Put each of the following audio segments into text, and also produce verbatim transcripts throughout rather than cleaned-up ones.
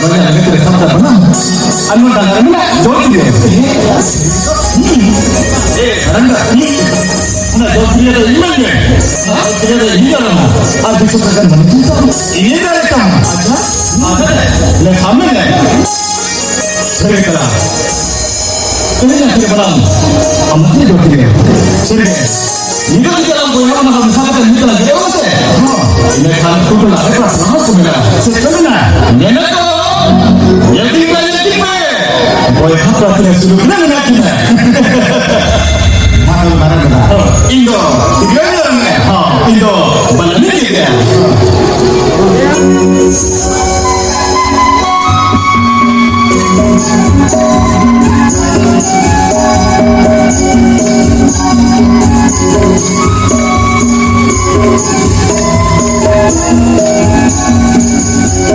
ᱵᱟᱡᱟᱨ ᱞᱟᱹᱜᱤᱫ ᱛᱮ ᱥᱟᱵ ᱠᱟᱜ ᱠᱟᱱᱟ᱾ ᱟᱨ ᱱᱚᱣᱟ ᱰᱟᱝᱜᱟ ᱢᱮᱱᱟᱜ ᱡᱚᱞ ᱛᱤᱨᱭᱳ᱾ ᱦᱩᱸ᱾ ᱮ, ᱥᱟᱨᱮᱱᱰᱟᱨ᱾ ᱦᱩᱸ᱾ ᱚᱱᱟ ᱡᱚᱞ ᱛᱤᱨᱭᱳ ᱫᱚ ᱤᱧ ᱢᱮᱱ ᱜᱮ᱾ ᱡᱚᱞ ᱛᱤᱨᱭᱳ ᱫᱚ ᱤᱧ ᱜᱮ ᱚᱱᱟ᱾ ᱟᱨ ᱫᱩᱥᱚ ᱴᱟᱠᱟ ᱢᱟᱹᱱᱤ ᱪᱤᱱᱛᱟ᱾ ᱤᱧ ᱫᱟᱲᱮ ᱛᱟᱢᱟ᱾ ᱟᱪᱪᱷᱟ᱾ ᱟᱫᱚ ᱞᱮᱠᱷᱟ ᱢᱮ᱾ ᱥᱟᱹᱨᱤ ᱠᱟᱛᱷᱟ᱾ ᱛᱤᱱᱟᱹᱜ ᱜᱟᱱ ᱛᱤᱨᱭᱳ ᱵᱟᱱᱟᱢ? ᱟᱢᱟᱜ ᱛᱤᱨᱭᱳ ᱡᱚᱞ ᱛᱤᱨᱭᱳ᱾ ᱥᱟᱹᱨᱤ ᱜᱮ᱾ ᱱᱤᱛᱚᱜ ᱡᱩᱫᱤ ᱟᱞᱟᱝ ᱵᱚᱭᱦᱟ ᱵᱚᱱ ᱢᱮᱥᱟ ᱠᱟᱛᱮ ᱢᱤᱫ ᱛᱮᱞᱟᱝ ᱡᱮᱨᱮᱲ ᱢᱟᱥᱮ᱾ ᱦᱚᱸ᱾ ᱤᱱᱟᱹ ᱠᱷᱟᱱ ᱠᱩ ᱴᱚᱞᱟ ᱨᱮ ᱯᱨᱟᱨᱛᱷᱚᱱᱟ ᱠᱚ ᱢᱮᱱᱟ᱾ ᱪᱮᱫ ᱠᱚ ᱢᱮᱱᱟ? ᱢᱮᱱᱟ ᱠᱚ, ᱧᱮᱞ ᱴᱷᱤᱠ ᱯᱮ, ᱧᱮᱞ ᱴᱷᱤᱠ ᱯᱮ᱾ ᱵᱚᱭᱦᱟ ᱯᱨᱟᱨᱛᱷᱚᱱᱟ ᱥᱩᱨᱩ ᱠᱟᱱᱟ, ᱢᱮᱱᱟ ᱠᱤᱱᱟ᱾ ᱢᱟ ᱛᱚᱵᱮ ᱢᱟᱨᱟᱝ ᱠᱟᱛᱷᱟ᱾ ᱦᱚᱸ, ᱤᱧ ᱫᱚ ᱛᱤᱨᱭᱳ ᱨᱮ ᱢᱮᱱᱟᱭᱟ᱾ ᱦᱚᱸ, ᱤᱧ ᱫᱚ ᱵᱟᱞᱟ ᱞᱤᱧ ᱞᱟᱹᱭ ᱠᱮᱫᱟ᱾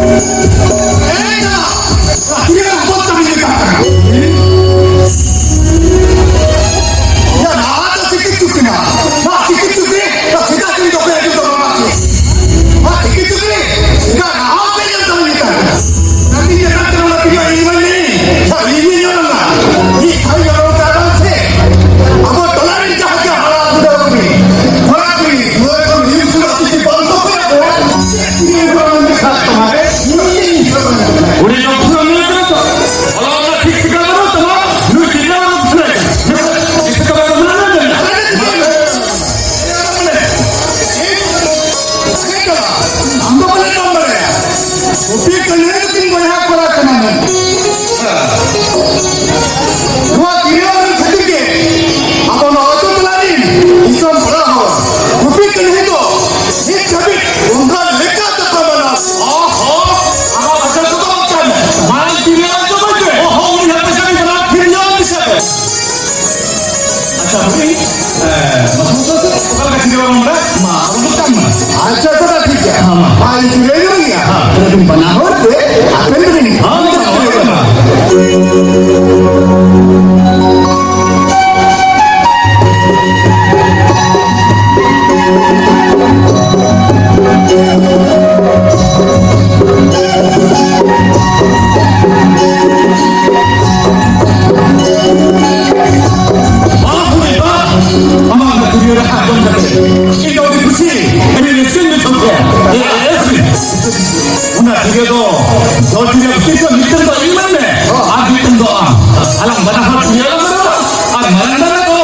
ᱮᱭ ᱫᱟ! ᱛᱤᱨᱭᱳ ᱨᱮ ᱦᱚᱯᱚᱱ ᱛᱟᱵᱤᱱ ᱞᱮᱠᱟ ᱠᱟᱱᱟ᱾ ᱭᱟ, ᱱᱟᱣᱟ ᱫᱚ ᱪᱤᱠᱤ ᱪᱩᱠᱤ ᱱᱟ᱾ ᱱᱚᱣᱟ ᱪᱤᱠᱤ ᱪᱩᱠᱤ, ᱱᱚᱣᱟ ᱥᱮᱫᱟᱭ ᱫᱤᱱ ᱫᱚ ᱵᱟᱭ ᱟᱸᱡᱚᱢ ᱛᱟᱵᱚᱱᱟ ᱪᱮ? ᱱᱚᱣᱟ ᱪᱤᱠᱤ ᱪᱩᱠᱤ, ᱥᱮᱫᱟᱭ ᱱᱟᱣᱟ ᱵᱟᱭ ᱟᱸᱡᱚᱢ ᱛᱟᱵᱚᱱ ᱞᱮᱠᱟ᱾ ᱱᱟᱹᱴᱤ ᱪᱮᱛᱟᱱ ᱛᱮ ᱚᱱᱟ ᱛᱤᱨᱭᱳ ᱤᱧ ᱢᱟᱹᱱ ᱞᱤᱧ, ᱭᱟ, ᱤᱧ ᱞᱤᱧ ᱧᱮᱞ ᱟᱢᱟ᱾ ᱢᱤᱫ ᱫᱷᱟᱣ ᱧᱮᱞ ᱚᱱᱠᱟ ᱵᱟᱝ ᱥᱮ᱾ ᱟᱵᱚ ᱴᱚᱞᱟ ᱨᱮᱱ ᱡᱟᱦᱟᱸ ᱜᱮ ᱦᱟᱲᱟᱢ ᱵᱩᱰᱷᱟᱹ ᱠᱚ ᱢᱮᱱᱟᱜ ᱠᱚᱣᱟ, ᱱᱚᱣᱟ ᱠᱚ ᱢᱤᱫ ᱫᱷᱟᱣ ᱠᱚ ᱢᱤᱫ ᱫᱷᱟᱣ ᱠᱚ ᱢᱤᱫ ᱫᱷᱟᱣ ᱠᱚ ᱢᱤᱫ ᱫᱷᱟᱣ ᱠᱚ ᱩᱱᱤ ᱫᱚ ᱯᱩᱨᱟᱹ ᱢᱮᱱᱟᱜ ᱛᱟᱭᱟ ᱛᱚ᱾ ᱚᱱᱟ ᱚᱱᱟ ᱴᱷᱤᱠ ᱴᱷᱤᱠᱟᱹᱱᱟ ᱵᱟᱹᱱᱩᱜ ᱛᱟᱢᱟ᱾ ᱱᱩᱭ ᱴᱷᱤᱠᱟᱹᱱᱟ ᱵᱟᱹᱱᱩᱜ ᱛᱟᱢᱟ᱾ ᱴᱷᱤᱠᱟᱹᱱᱟ ᱵᱟᱹᱱᱩᱜ ᱛᱟᱢᱟ᱾ ᱟᱢ ᱫᱚ ᱵᱟᱞᱮ ᱡᱚᱢ ᱫᱟᱲᱮᱭᱟᱜᱼᱟ᱾ ᱜᱩᱯᱤ ᱠᱟᱹᱱᱦᱟᱹᱭ ᱛᱤᱧ ᱵᱚᱭᱦᱟ ᱠᱚᱲᱟ ᱠᱟᱱᱟ ᱢᱮᱱᱛᱮ᱾ ᱱᱚᱣᱟ ᱛᱤᱨᱭᱳ ᱠᱷᱟᱹᱛᱤᱨ ᱜᱮ ᱟᱵᱚ ᱱᱚᱣᱟ ᱟᱹᱛᱩ ᱴᱚᱞᱟ ᱨᱤᱱ ᱫᱤᱥᱚᱢ ᱠᱚᱲᱟ ᱦᱚᱲ ᱜᱩᱯᱤ ᱠᱟᱹᱱᱦᱟᱹᱭ ᱫᱚ ᱱᱤᱛ ᱫᱷᱟᱹᱵᱤᱡ ᱵᱚᱸᱜᱟ ᱞᱮᱠᱟ ᱛᱮᱠᱚ ᱢᱟᱱᱟᱣ᱾ ᱚᱦᱚ, ᱟᱢᱟᱜ ᱵᱟᱡᱟᱨ ᱠᱚᱫᱚ ᱵᱟᱝ ᱠᱟᱱᱟ᱾ ᱢᱟᱨᱟᱝ ᱛᱤᱨᱭᱳ ᱟᱸᱡᱚᱢ ᱢᱮ᱾ ᱚᱦᱚ, ᱩᱱᱤ ᱦᱟᱯᱮ ᱥᱟᱹᱨᱤ ᱵᱟᱞᱟ ᱛᱤᱨᱭᱳ ᱟᱹᱜᱩ ᱥᱮ᱾ ᱟᱪᱪᱷᱟ, ᱵᱷᱟᱹᱭ, ᱮ, ᱢᱟᱥᱴᱟᱨ ᱥᱟᱦᱮᱵ, ᱚᱠᱟ ᱞᱮᱠᱟ ᱛᱤᱨᱭᱳ ᱵᱟᱢ ᱵᱟᱲᱟᱭᱟ? ᱢᱟ, ᱟᱨᱚ ᱢᱤᱫᱴᱟᱝ ᱢᱟ᱾ ᱟᱪᱪᱷᱟ, ᱛᱚᱵᱮ ᱴᱷᱤᱠ ᱜᱮᱭᱟ᱾ ᱦᱮᱸ, ᱢᱟ᱾ ᱢᱟ, ᱤᱧ ᱛᱤᱨᱭᱳᱧ ᱨᱩᱭᱟ᱾ ᱦᱮᱸ᱾ ᱛᱚᱵᱮ ᱵᱟᱱᱟ ᱦᱚᱲ ᱜᱮ ᱟᱯᱮ ᱫᱚ ᱦᱮᱸ, ᱢᱟ, ᱢᱟ, ᱢᱟ᱾ ᱫᱚ ᱪᱮᱫ ᱞᱮᱠᱟ ᱢᱤᱫᱴᱟᱝ ᱫᱚ ᱤᱧ ᱢᱮᱱ ᱢᱮ, ᱟᱨ ᱢᱤᱫᱴᱟᱝ ᱫᱚ ᱟᱢ᱾ ᱟᱞᱟᱝ ᱵᱟᱱᱟ ᱦᱚᱲ ᱛᱮᱭᱟᱨ ᱞᱟᱝ ᱠᱚᱨᱟᱣᱟ, ᱟᱨ ᱢᱟᱨᱟᱝ ᱫᱟᱫᱟ ᱫᱚ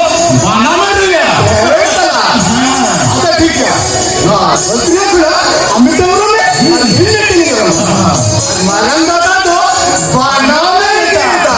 ᱵᱟᱱᱟᱢ ᱮ ᱨᱩᱭᱟ᱾ ᱦᱮᱸ, ᱪᱟᱞᱟᱜ᱾ ᱟᱪᱪᱷᱟ, ᱴᱷᱤᱠ ᱜᱮᱭᱟ᱾ ᱱᱚᱣᱟ ᱥᱚᱛᱨᱤᱭᱟ ᱠᱚᱲᱟ, ᱟᱢ ᱢᱤᱫᱴᱟᱝ ᱨᱚᱲ ᱢᱮ, ᱟᱨ ᱤᱧ ᱢᱤᱫᱴᱟᱝ ᱤᱧ ᱨᱚᱲᱟ᱾ ᱟᱨ ᱢᱟᱨᱟᱝ ᱫᱟᱫᱟ ᱫᱚ ᱵᱟᱱᱟᱢ ᱮ ᱨᱩᱭᱟ᱾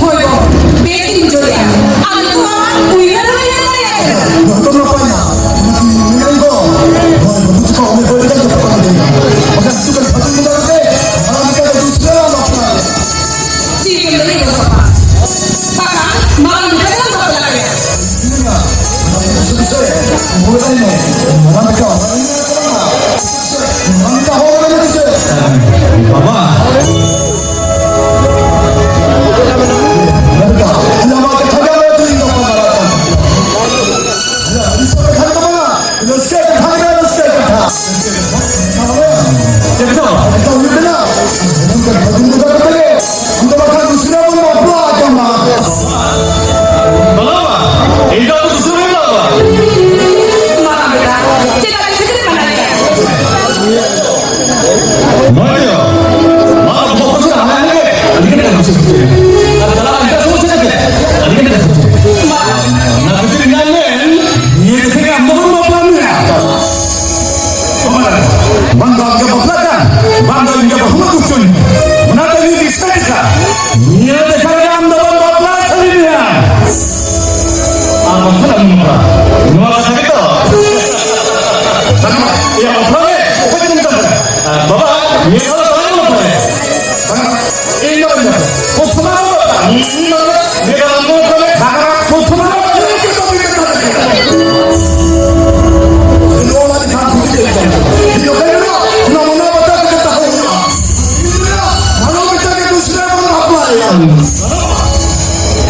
ᱦᱳᱭ ᱜᱚ, ᱵᱮᱥ ᱤᱧ ᱵᱩᱡᱷᱟᱹᱣᱮᱫᱼᱟ᱾ ᱟᱫᱚ ᱱᱚᱣᱟ ᱩᱭᱦᱟᱹᱨ ᱦᱚᱸ ᱩᱭᱦᱟᱹᱨ ᱫᱟᱲᱮᱭᱟᱜ ᱠᱟᱱᱟ᱾ ᱵᱟᱵᱟ᱾ ᱪᱮᱫ ᱠᱟᱛᱷᱟ? ᱟᱫᱚ ᱵᱟᱠᱷᱟᱱ ᱫᱩᱥᱨᱟᱹ ᱵᱚᱱ ᱵᱟᱯᱞᱟ ᱟᱠᱟᱱᱟ᱾ ᱵᱟᱵᱟ, ᱤᱧ ᱫᱚ ᱟᱫᱚ ᱫᱩᱥᱨᱟᱹ ᱵᱟᱹᱧ ᱵᱟᱯᱞᱟ᱾ ᱢᱟᱨᱟᱝ ᱵᱮᱴᱟ, ᱪᱮᱫᱟᱜ ᱮᱢ ᱠᱷᱟᱹᱯᱟᱹᱨᱤ ᱠᱟᱱᱟ? ᱱᱚᱜᱼᱚᱭ ᱛᱚ, ᱱᱚᱣᱟ ᱵᱚᱦᱚᱜ ᱠᱚ ᱥᱮ ᱦᱟᱱᱟ ᱦᱟᱱᱟ ᱜᱮ, ᱟᱹᱰᱤ ᱜᱟᱱ ᱠᱟᱹᱢᱤ ᱥᱮ ᱪᱮᱫ? ᱟᱨ ᱪᱟᱞᱟᱜ ᱮᱴᱟᱜ ᱥᱚᱢᱚᱥᱥᱟ ᱠᱟᱛᱮ, ᱟᱹᱰᱤ ᱜᱟᱱ ᱠᱟᱹᱢᱤ ᱥᱮ ᱪᱮᱫ? ᱚᱱᱟ ᱠᱷᱟᱹᱛᱤᱨ ᱤᱧ ᱢᱮᱱ, ᱱᱤᱭᱟᱹ ᱠᱟᱛᱷᱟ ᱜᱮ ᱟᱢ ᱫᱚ ᱵᱟᱹᱧ ᱵᱟᱯᱞᱟ ᱢᱮᱭᱟ᱾ ᱵᱟᱝ ᱫᱚ ᱟᱢᱜᱮ ᱵᱟᱯᱞᱟᱜ ᱠᱟᱱ, ᱵᱟᱝ ᱫᱚ ᱤᱧ ᱜᱮ ᱵᱟᱹᱦᱩ ᱟᱹᱜᱩ ᱦᱚᱪᱚᱧ᱾ ᱚᱱᱟ ᱛᱮ ᱤᱧ ᱫᱤᱥᱟᱹ ᱞᱮᱠᱟ, ᱱᱤᱭᱟᱹ ᱫᱮᱠᱷᱟ ᱨᱮ ᱟᱢ ᱫᱚ ᱵᱟᱢ ᱵᱟᱯᱞᱟ ᱥᱟᱹᱨᱤ ᱢᱮᱭᱟ᱾ ᱟᱨ ᱵᱟᱝᱠᱷᱟᱱ ᱟᱢ ᱵᱟᱯᱞᱟ᱾ ᱱᱚᱣᱟ ᱠᱟᱛᱷᱟ ᱜᱮᱛᱚ? ᱮᱭᱟ, ᱵᱟᱯᱞᱟ ᱢᱮ, ᱚᱠᱚᱭ ᱪᱚᱢ ᱢᱮᱛᱟᱢ ᱠᱟᱱᱟ? ᱵᱟᱵᱟ, ᱱᱤᱭᱟᱹ ᱫᱷᱟᱣ ᱫᱚ ᱵᱟᱝ ᱵᱟᱯᱞᱟ ᱢᱮ᱾ ᱤᱧ ᱫᱚ ᱵᱟᱹᱧ ᱵᱟᱯᱞᱟ᱾ ᱯᱨᱚᱛᱷᱚᱢ ᱟᱨ ᱵᱟᱯᱞᱟ᱾ ᱱᱤᱭᱟᱹ ᱫᱷᱟᱣ ᱫᱚ ᱵᱟᱝ ᱵᱟᱯᱞᱟ ᱢᱮ᱾ ᱯᱨᱚᱛᱷᱚᱢ ᱟᱨ ᱵᱟᱯᱞᱟ᱾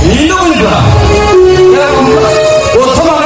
ᱤᱧ ᱫᱚ ᱵᱟᱹᱧ ᱵᱟᱯᱞᱟ᱾ ᱯᱨᱚᱛᱷᱚᱢ ᱟᱨ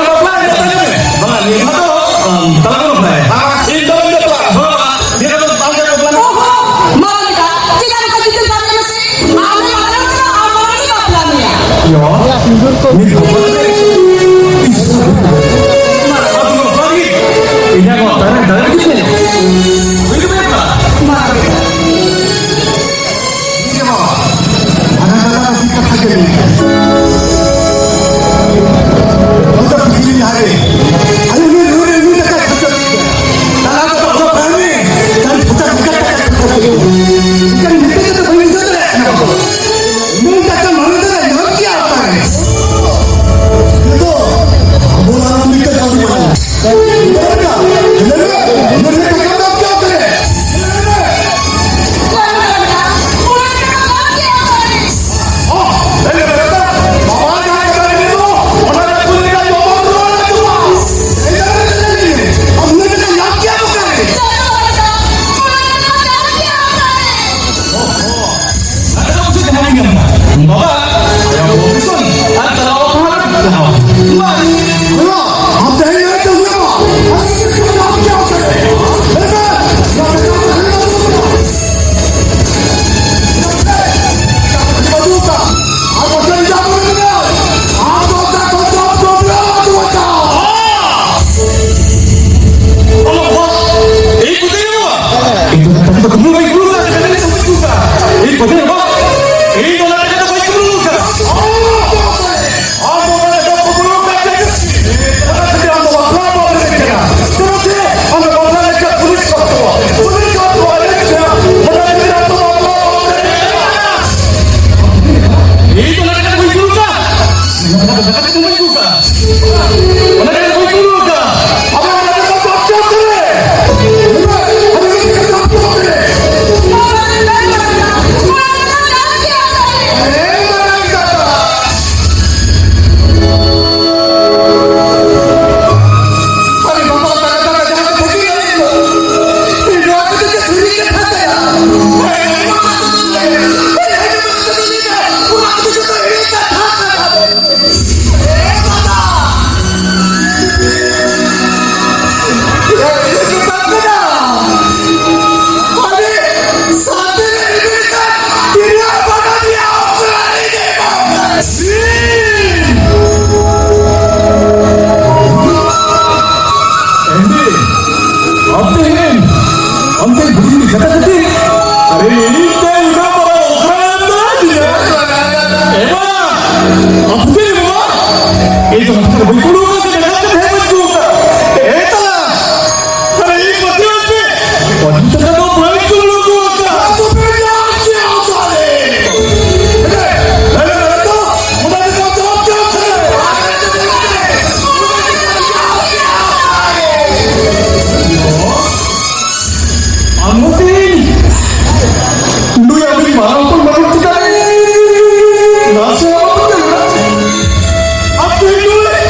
ᱮᱭ ᱫᱚ ᱦᱟᱛᱟᱨ ᱵᱟᱹᱧ ᱠᱩᱞᱩ ᱟᱠᱟᱫ ᱛᱮ ᱰᱟᱠᱟᱨ ᱠᱟᱛᱷᱟ ᱵᱟᱹᱧ ᱠᱩᱞᱩ ᱟᱠᱟᱫ᱾ ᱮᱭ ᱛᱟᱞᱟ᱾ ᱟᱨᱮ ᱤᱧ ᱯᱟᱹᱛᱭᱟᱹᱣ ᱯᱮ᱾ ᱯᱟᱹᱛᱭᱟᱹᱣ ᱠᱟᱛᱮ ᱫᱚ ᱵᱟᱹᱧ ᱠᱩᱞᱩ ᱟᱠᱟᱫ᱾ ᱟᱫᱚ ᱯᱮ ᱧᱟᱢ ᱠᱮᱫ ᱛᱟᱞᱮ᱾ ᱮ, ᱮ, ᱮ, ᱛᱚ, ᱚᱱᱟ ᱜᱮ ᱛᱚ ᱡᱚᱵ ᱡᱚᱵ ᱥᱮ᱾ ᱟᱢ ᱱᱚᱛᱮ ᱱᱩᱭ ᱟᱵᱤᱱ ᱢᱟᱨᱟᱝ ᱠᱚ ᱢᱟᱨᱟᱝ ᱪᱮᱛᱟᱱ ᱨᱮ ᱱᱟᱥᱮ ᱦᱚᱸ ᱵᱟᱝ ᱧᱮᱞᱚᱜ ᱠᱟᱱᱟ᱾ ᱟᱯᱮ ᱱᱩᱭ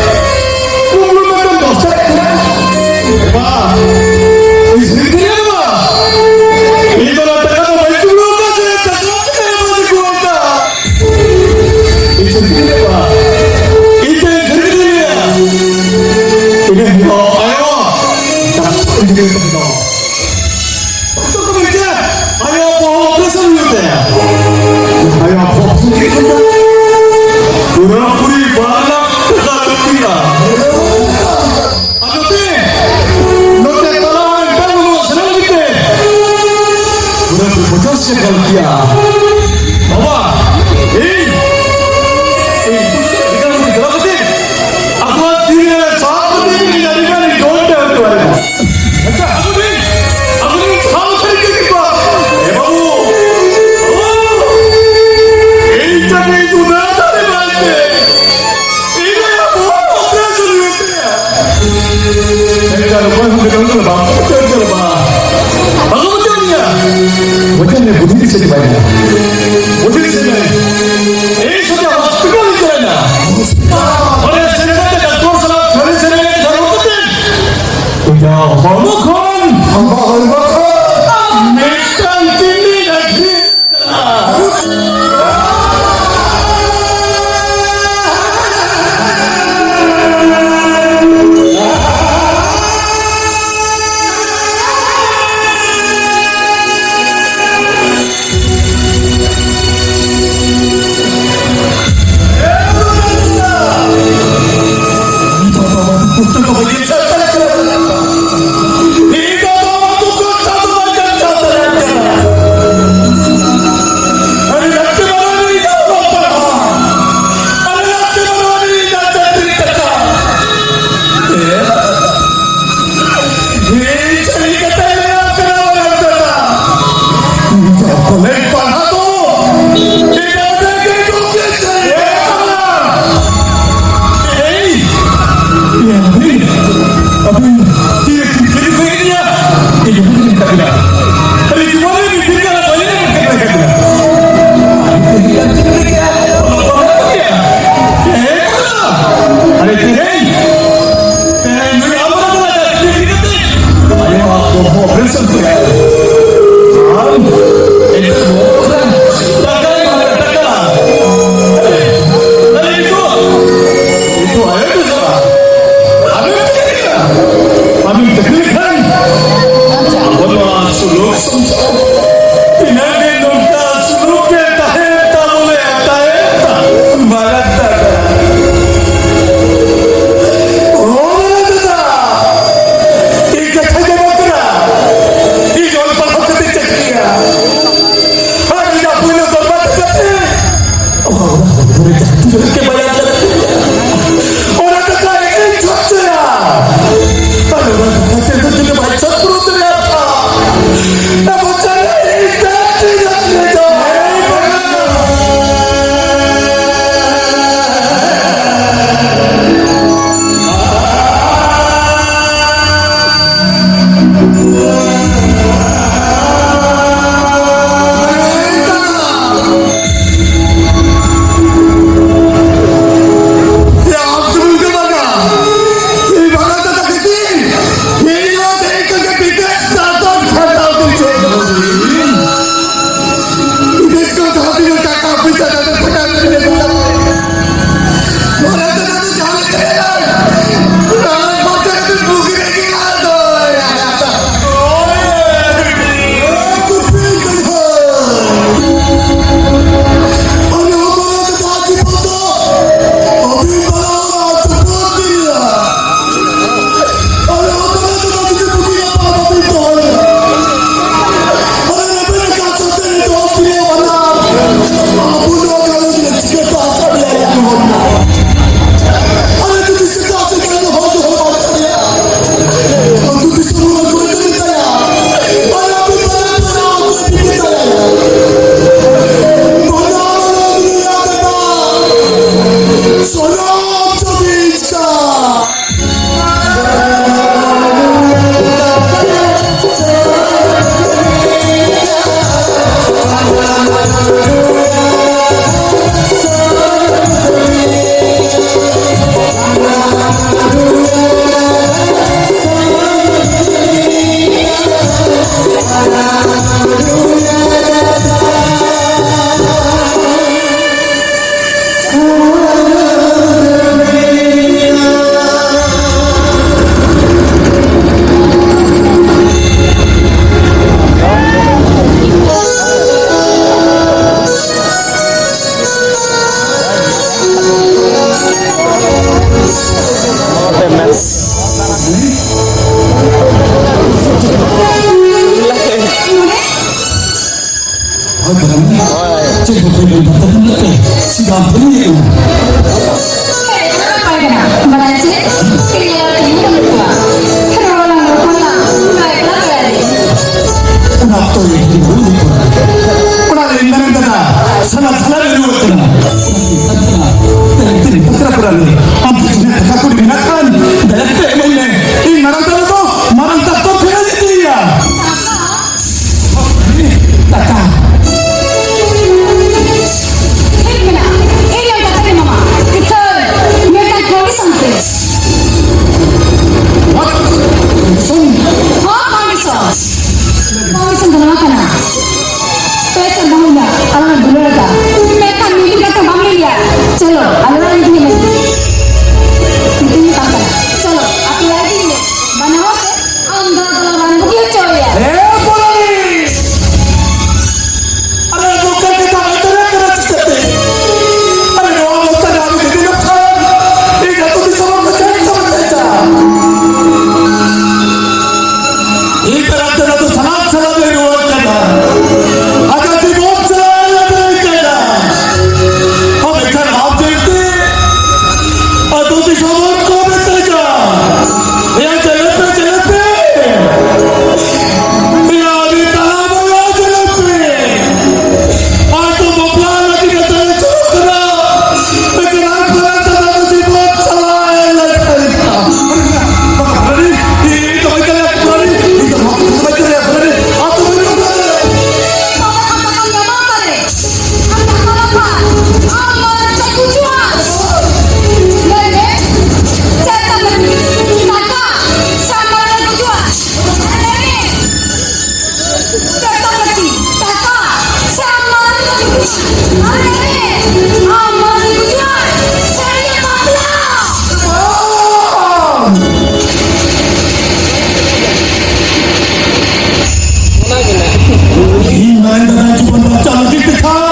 ᱤᱧ ᱢᱮᱱ ᱠᱟᱫᱟ ᱡᱩᱣᱟᱹᱱ ᱵᱟᱧᱪᱟᱣ ᱞᱟᱹᱜᱤᱫ ᱛᱮ ᱠᱷᱟᱱ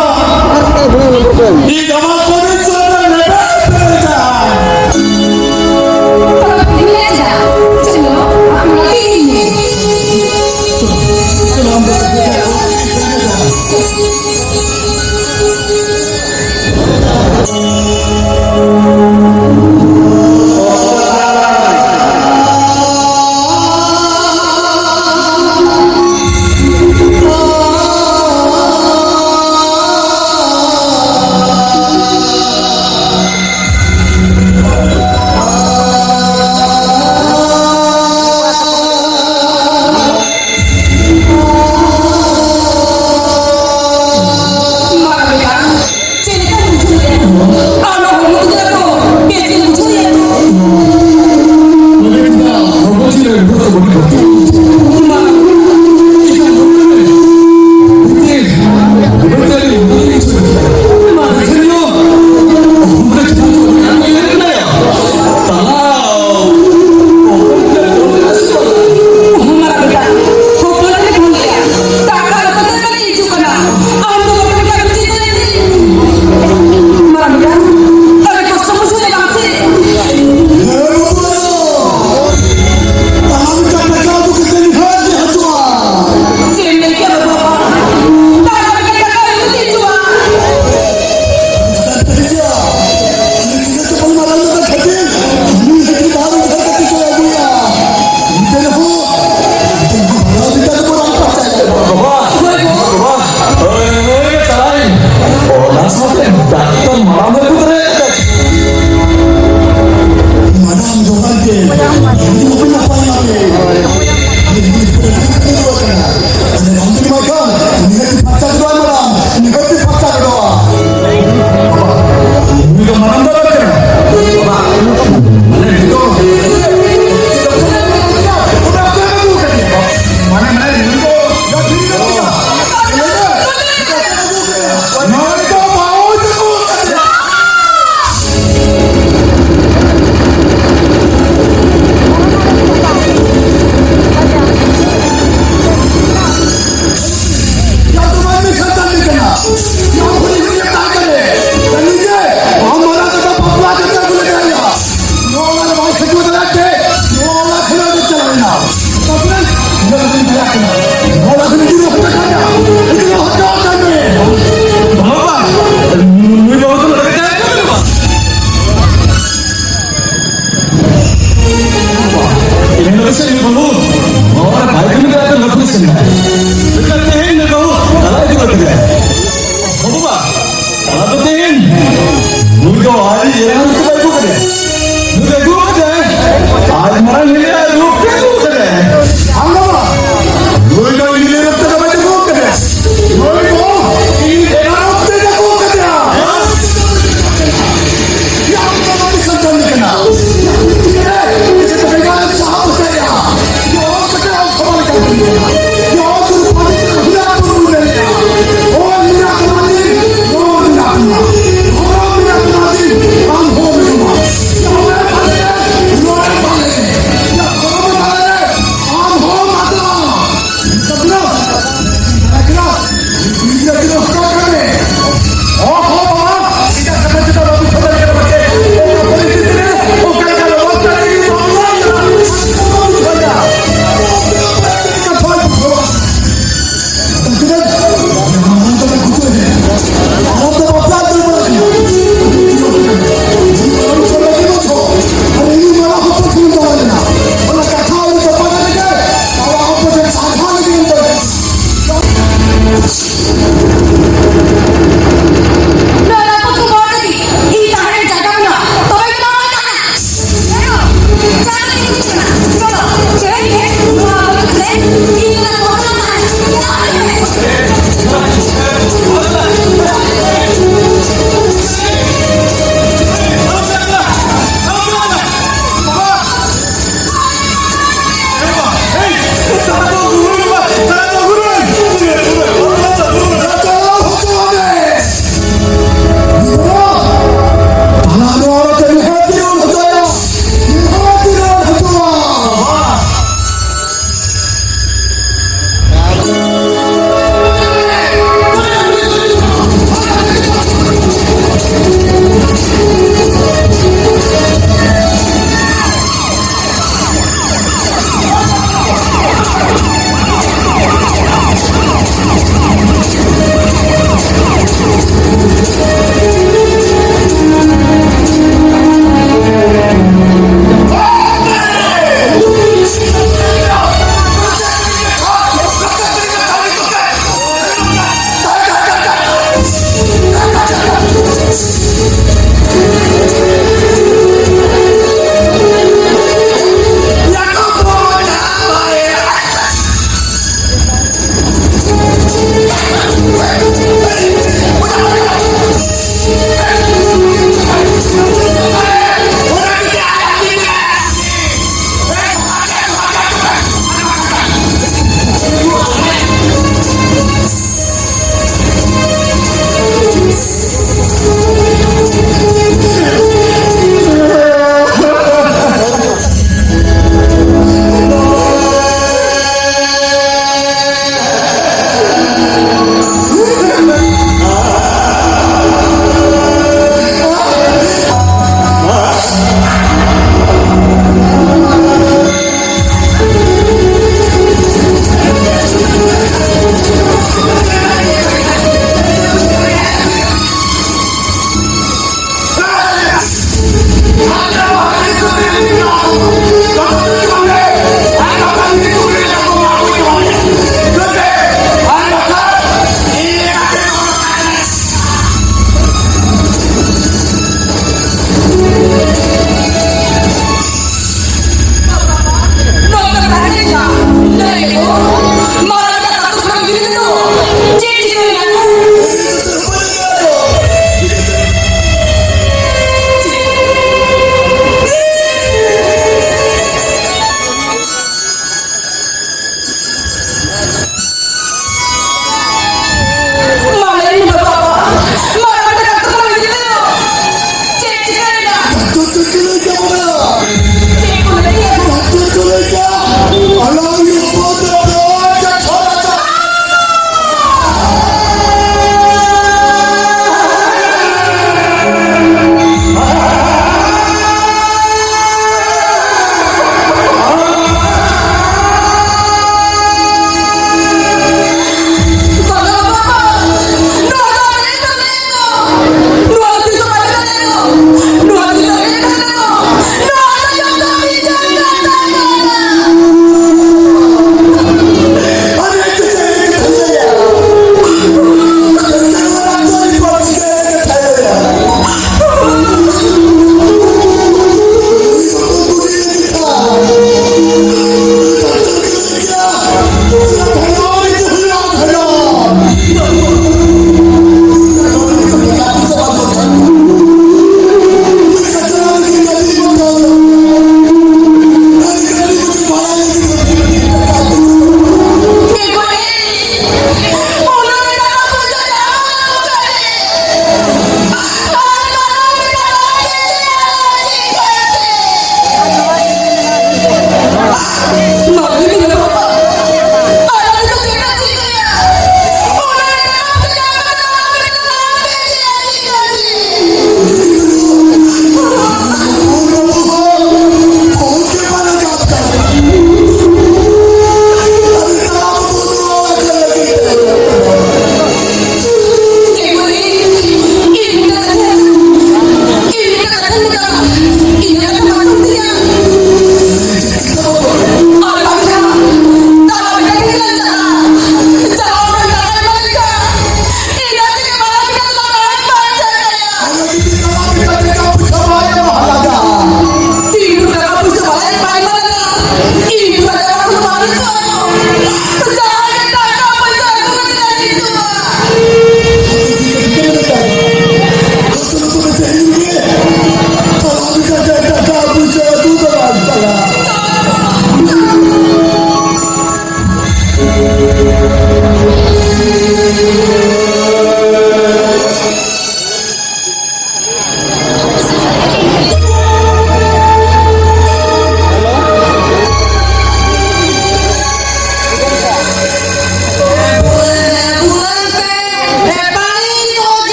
ᱤᱧ ᱟᱢᱟᱜ ᱯᱚᱨᱤᱪᱚᱭ ᱨᱮ ᱞᱮᱵᱮᱫ ᱯᱮᱨᱮᱡᱟ᱾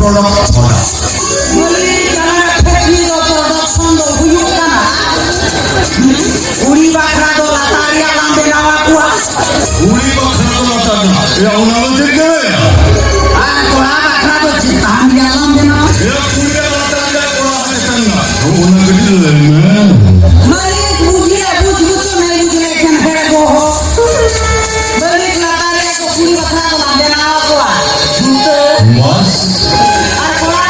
ᱯᱨᱚᱰᱟᱠᱥᱚᱱ᱾ ᱢᱟᱹᱞᱤᱠ, ᱟᱞᱟᱝᱟᱜ ᱯᱷᱮᱠᱴᱨᱤ ᱫᱚ ᱯᱨᱚᱰᱟᱠᱥᱚᱱ ᱫᱚ ᱦᱩᱭᱩᱜ ᱠᱟᱱᱟ᱾ ᱠᱩᱲᱤ ᱵᱟᱠᱷᱨᱟ ᱫᱚ ᱞᱟᱛᱟᱨ ᱨᱮᱭᱟᱜ ᱞᱟᱝ ᱵᱮᱱᱟᱣ ᱟᱠᱚᱣᱟ᱾ ᱠᱩᱲᱤ ᱵᱟᱠᱷᱨᱟ ᱫᱚ ᱞᱟᱛᱟᱨ ᱨᱮᱭᱟᱜ᱾ ᱮᱭᱟ, ᱚᱱᱟ ᱫᱚ ᱪᱮᱫ ᱠᱟᱱᱟ? ᱟᱨ ᱠᱚᱲᱟ ᱵᱟᱠᱷᱨᱟ ᱫᱚ ᱪᱮᱛᱟᱱ ᱨᱮᱭᱟᱜ ᱞᱟᱝ ᱵᱮᱱᱟᱣᱟ᱾ ᱮᱭᱟ, ᱠᱩᱲᱤ ᱫᱚ ᱞᱟᱛᱟᱨ ᱨᱮᱭᱟᱜ, ᱠᱚᱲᱟ ᱫᱚ ᱪᱮᱛᱟᱱ ᱨᱮᱭᱟᱜ᱾ ᱚᱱᱟ ᱠᱟᱹᱴᱤᱡ ᱞᱟᱹᱭ ᱢᱮ᱾ ᱢᱟᱹᱞᱤᱠ, ᱵᱩᱡᱷᱟᱹᱣ, ᱵᱩᱡᱽ ᱵᱩᱡᱷᱟᱹᱣ ᱢᱮ, ᱵᱩᱡᱽ ᱞᱮᱠᱷᱟᱱ ᱦᱮᱲ ᱜᱚᱦᱚ᱾ ᱢᱟᱹᱞᱤᱠ, ᱞᱟᱛᱟᱨ ᱨᱮᱭᱟᱜ ᱠᱚ ᱠᱩᱲᱤ ᱵᱟᱠᱷᱨᱟ ᱫᱚ ᱞᱟᱝ ᱵᱮᱱᱟᱣ ᱟᱠᱚᱣᱟ ᱡᱩᱛᱟᱹ᱾ ᱵᱟᱥ᱾ ᱟᱨ ᱠᱚᱲᱟ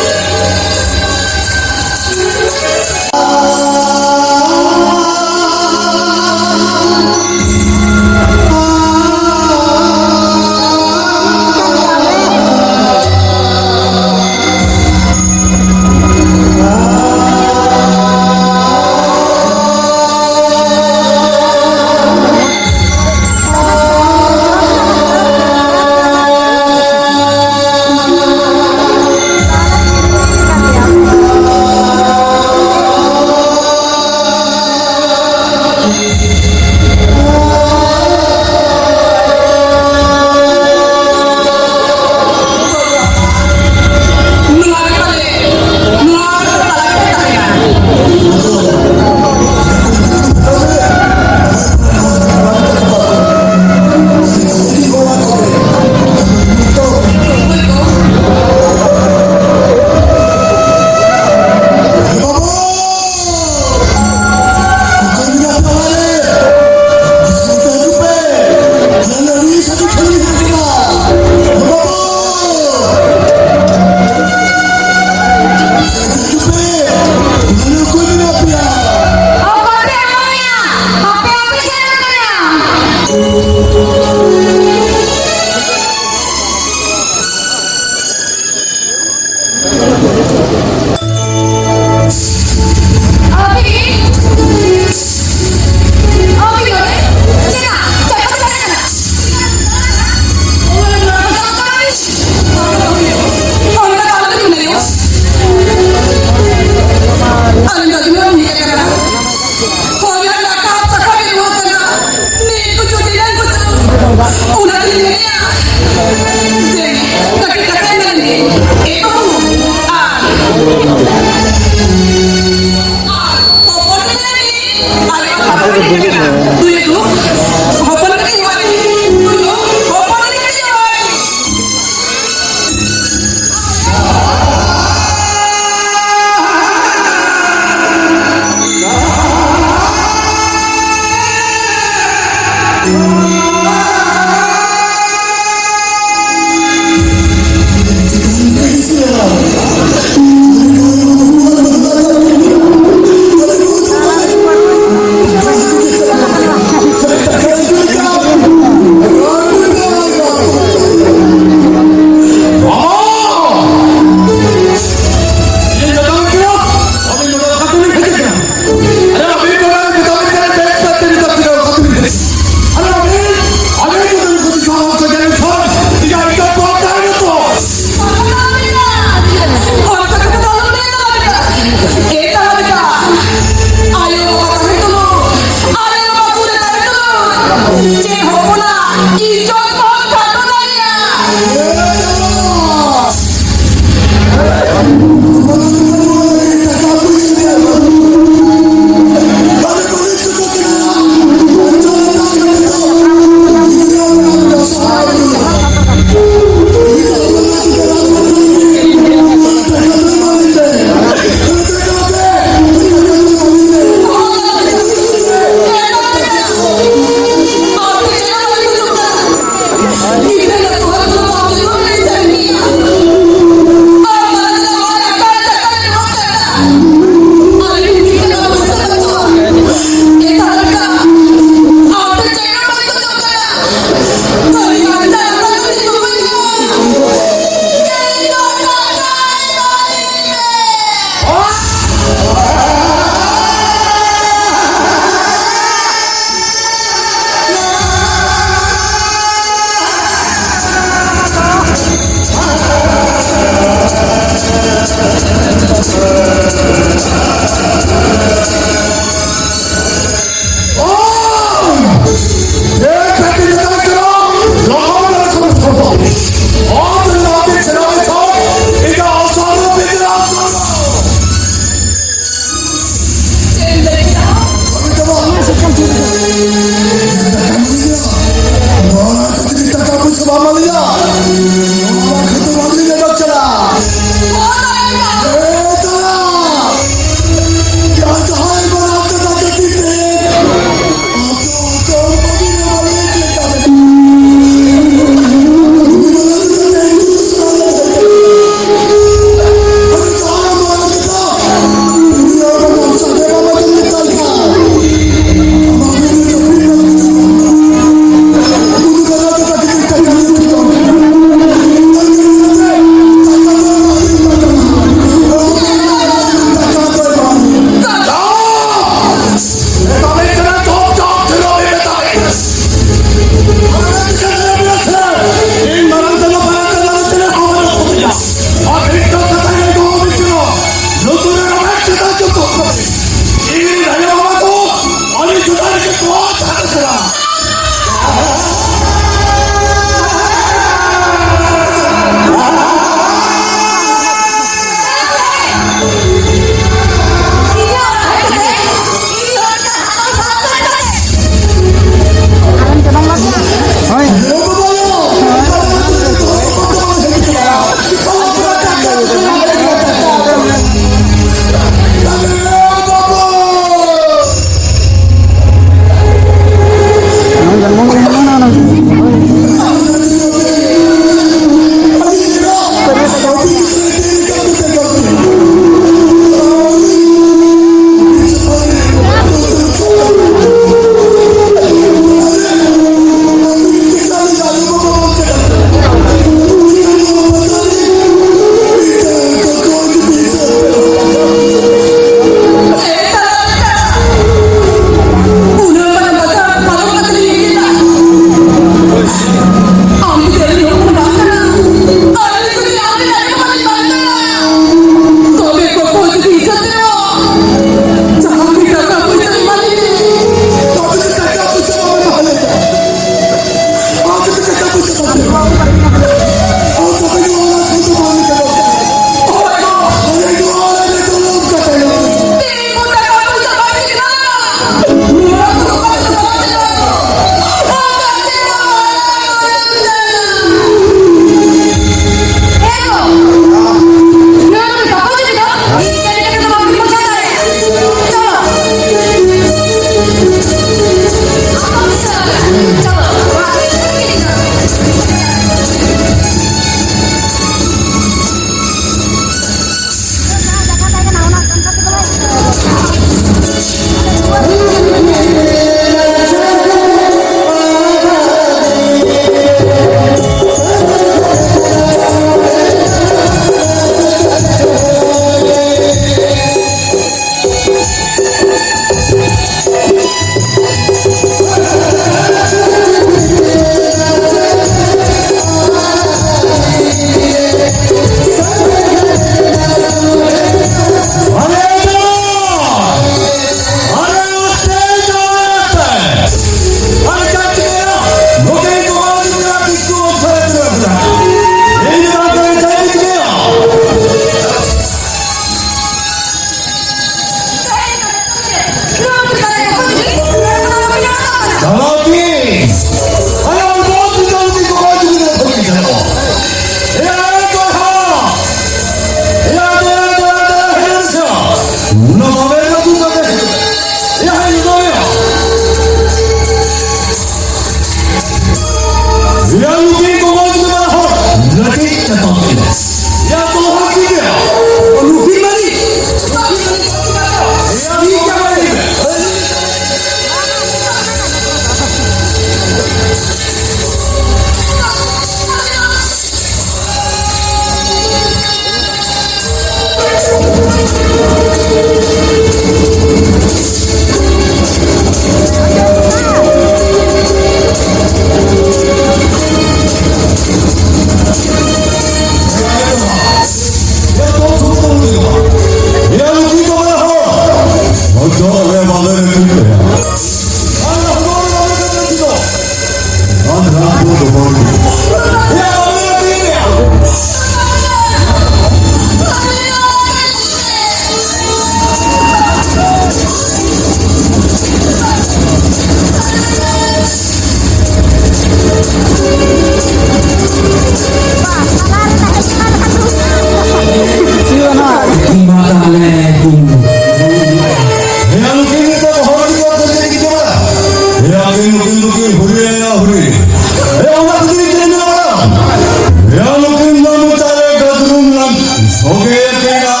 Okay, okay, na.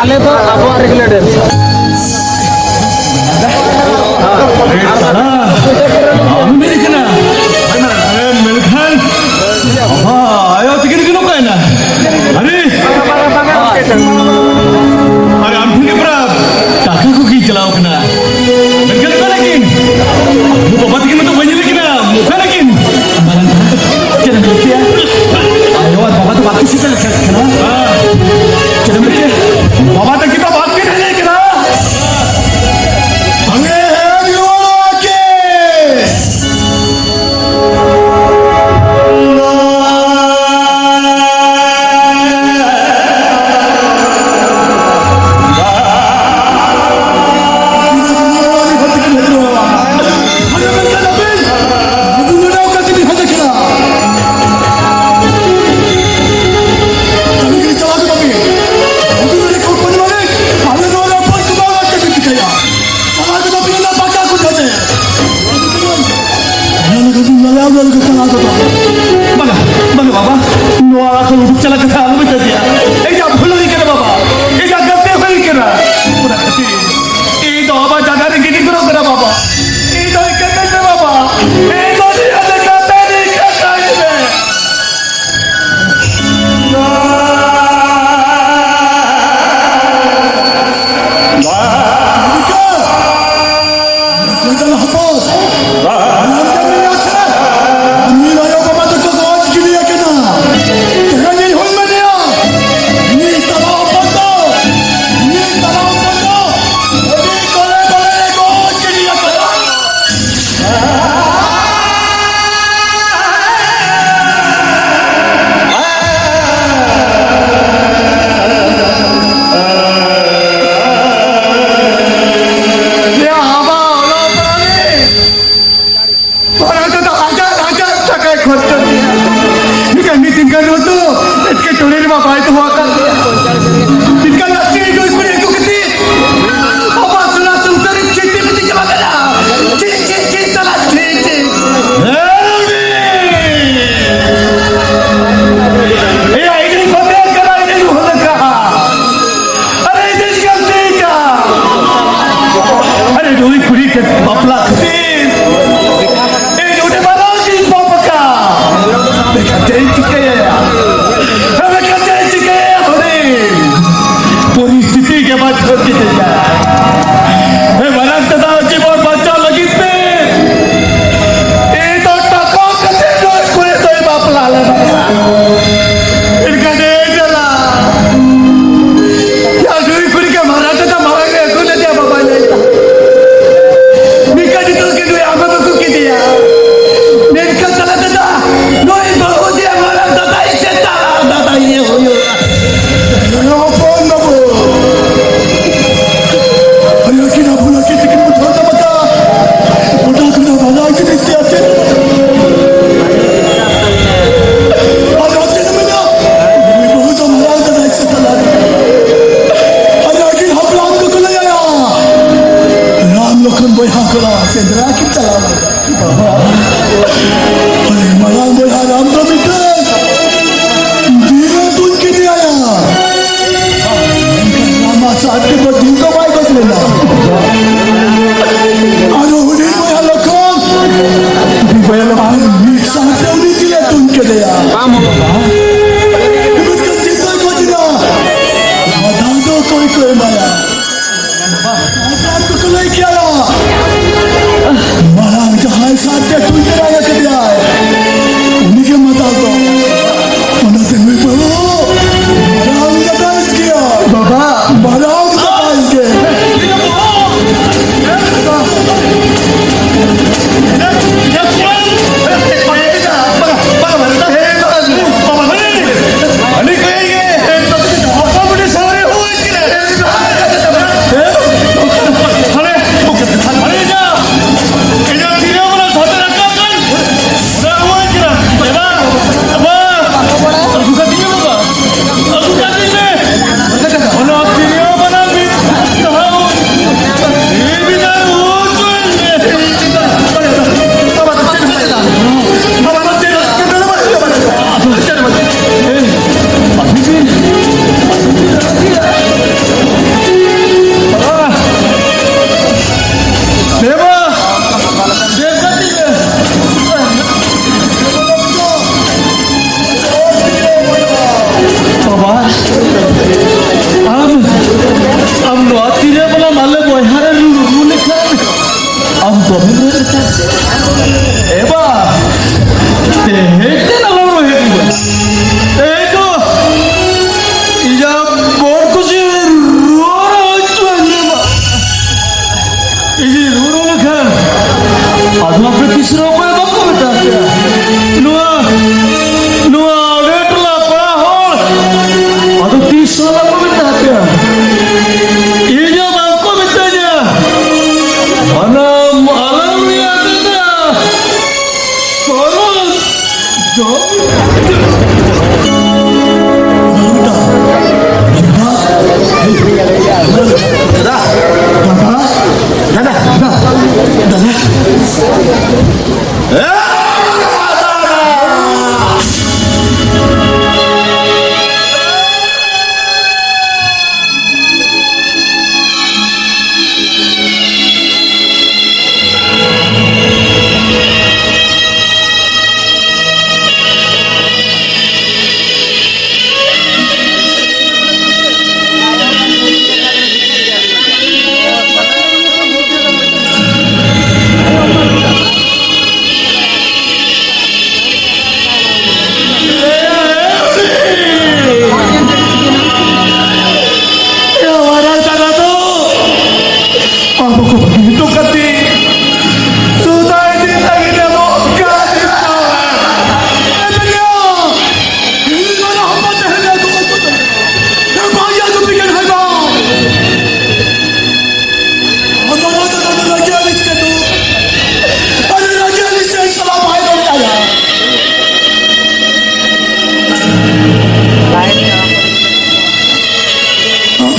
ᱟᱞᱮ ᱫᱚ ᱟᱵᱚᱣᱟᱜ ᱨᱮᱜᱮ ᱞᱮ ᱰᱮᱱᱥᱟ᱾ ᱮ ᱥᱟᱞᱟ, ᱟᱢ ᱵᱤᱨᱤ ᱠᱟᱱᱟ᱾ ᱟᱨᱮ ᱢᱮᱱᱠᱷᱟᱱ, ᱵᱟᱵᱟ, ᱟᱭᱳ ᱛᱤᱠᱤᱱ ᱠᱤᱱ ᱚᱠᱟᱭᱮᱱᱟ? ᱟᱨᱮ, ᱟᱨᱮ ᱟᱢ ᱴᱷᱮᱱ ᱜᱮ ᱯᱨᱟᱯ ᱴᱟᱠᱟ ᱠᱚ ᱠᱤᱱ ᱪᱟᱞᱟᱣ ᱠᱟᱱᱟ᱾ ᱢᱮᱱᱠᱷᱟᱱ ᱚᱠᱟ ᱞᱟᱹᱜᱤᱫ? ᱟᱭᱳ ᱵᱟᱵᱟ ᱛᱤᱠᱤᱱ ᱢᱟᱛᱚ ᱵᱟᱹᱧ ᱧᱮᱞᱮ ᱠᱟᱱᱟ᱾ ᱚᱠᱟ ᱞᱟᱹᱜᱤᱫ? ᱪᱮᱫ ᱮᱢ ᱞᱟᱹᱭ ᱠᱮᱭᱟ? ᱟᱭᱳ ᱟᱨ ᱵᱟᱵᱟ ᱫᱚ ᱵᱟᱠᱚ ᱥᱮᱴᱮᱨ ᱞᱮᱠᱟ ᱠᱟᱱᱟ᱾ ᱪᱮᱫ ᱮᱢ ᱞᱟᱹᱭ ᱠᱮᱭᱟ? ᱵᱟᱵᱟ ᱛᱟᱹᱠᱤᱱ ᱫᱚ ᱵᱟᱠᱤᱱ ᱦᱮᱡ ᱠᱟᱱᱟ᱾ ᱟᱞᱮ ᱦᱮᱡ ᱨᱩᱣᱟᱹᱲᱚᱜᱼᱟ ᱠᱤ?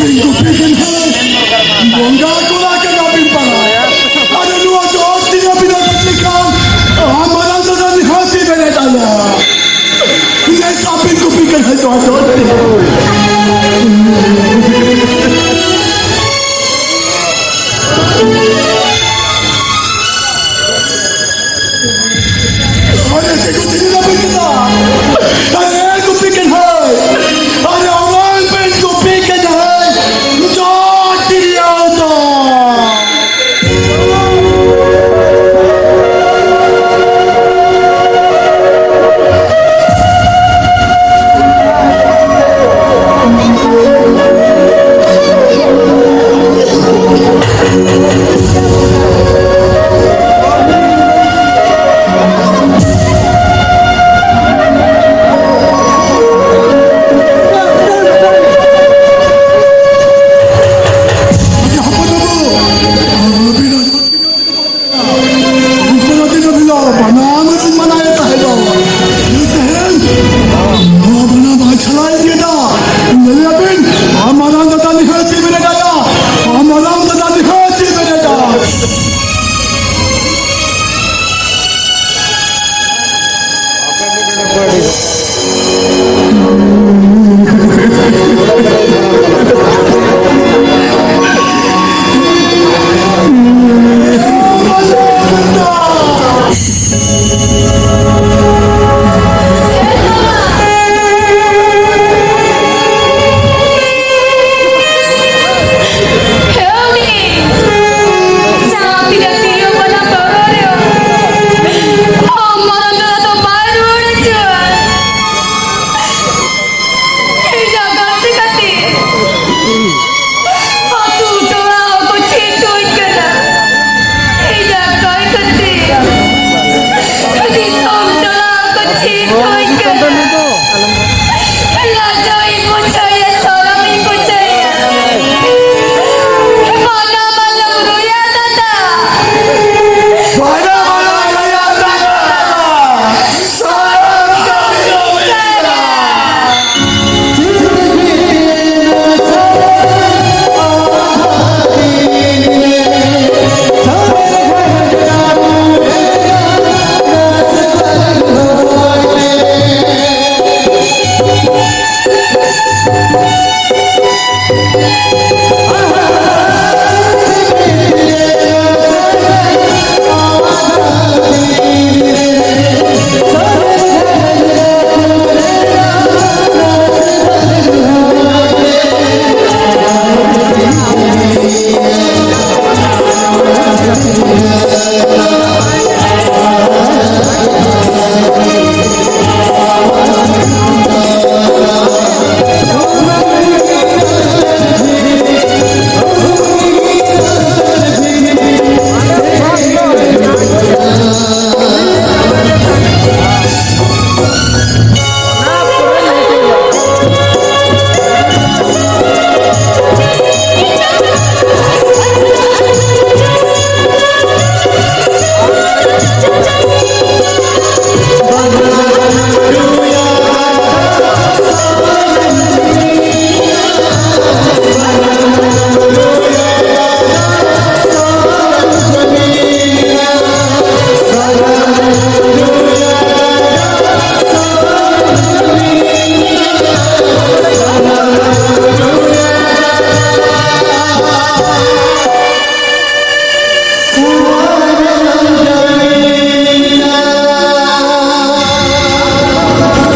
ᱜᱩᱯᱤ ᱠᱟᱱ ᱦᱟᱭ, ᱵᱚᱸᱜᱟ ᱠᱚᱲᱟ ᱠᱟᱱᱟ ᱵᱤᱱ ᱯᱟᱲᱟ᱾ ᱟᱫᱚ ᱱᱚᱣᱟ ᱫᱚ ᱚᱛ ᱛᱤᱱᱟᱹᱜ ᱵᱤᱱ ᱚᱰᱚᱠ ᱞᱮᱠᱷᱟᱱ, ᱟᱢ ᱢᱟᱨᱟᱝ ᱫᱟᱫᱟ ᱱᱤᱦᱟᱹᱛ ᱮ ᱢᱮᱱᱮᱫ ᱟᱞᱮ᱾ ᱱᱮᱥ ᱟᱹᱵᱤᱱ ᱜᱩᱯᱤ ᱠᱟᱱ ᱦᱟᱭ, ᱱᱚᱣᱟ ᱫᱚ ᱚᱛ ᱛᱤᱱᱟᱹᱜ᱾ ᱟᱨᱮ ᱪᱮᱫ ᱠᱚ ᱛᱤᱱᱟᱹᱜ ᱵᱤᱱ ᱢᱮᱛᱟ? ᱟᱨᱮ ᱜᱩᱯᱤ ᱠᱟᱱ ᱦᱟᱭ᱾ ᱟᱨᱮ ᱚᱱᱟ ᱵᱮᱱ ᱜᱩᱯᱤ ᱠᱟᱱ ᱦᱟᱭ᱾ ᱡᱚ ᱛᱤᱨᱭᱟᱹ ᱫᱚ᱾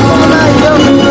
ᱚᱱᱟ ᱤᱭᱟᱹ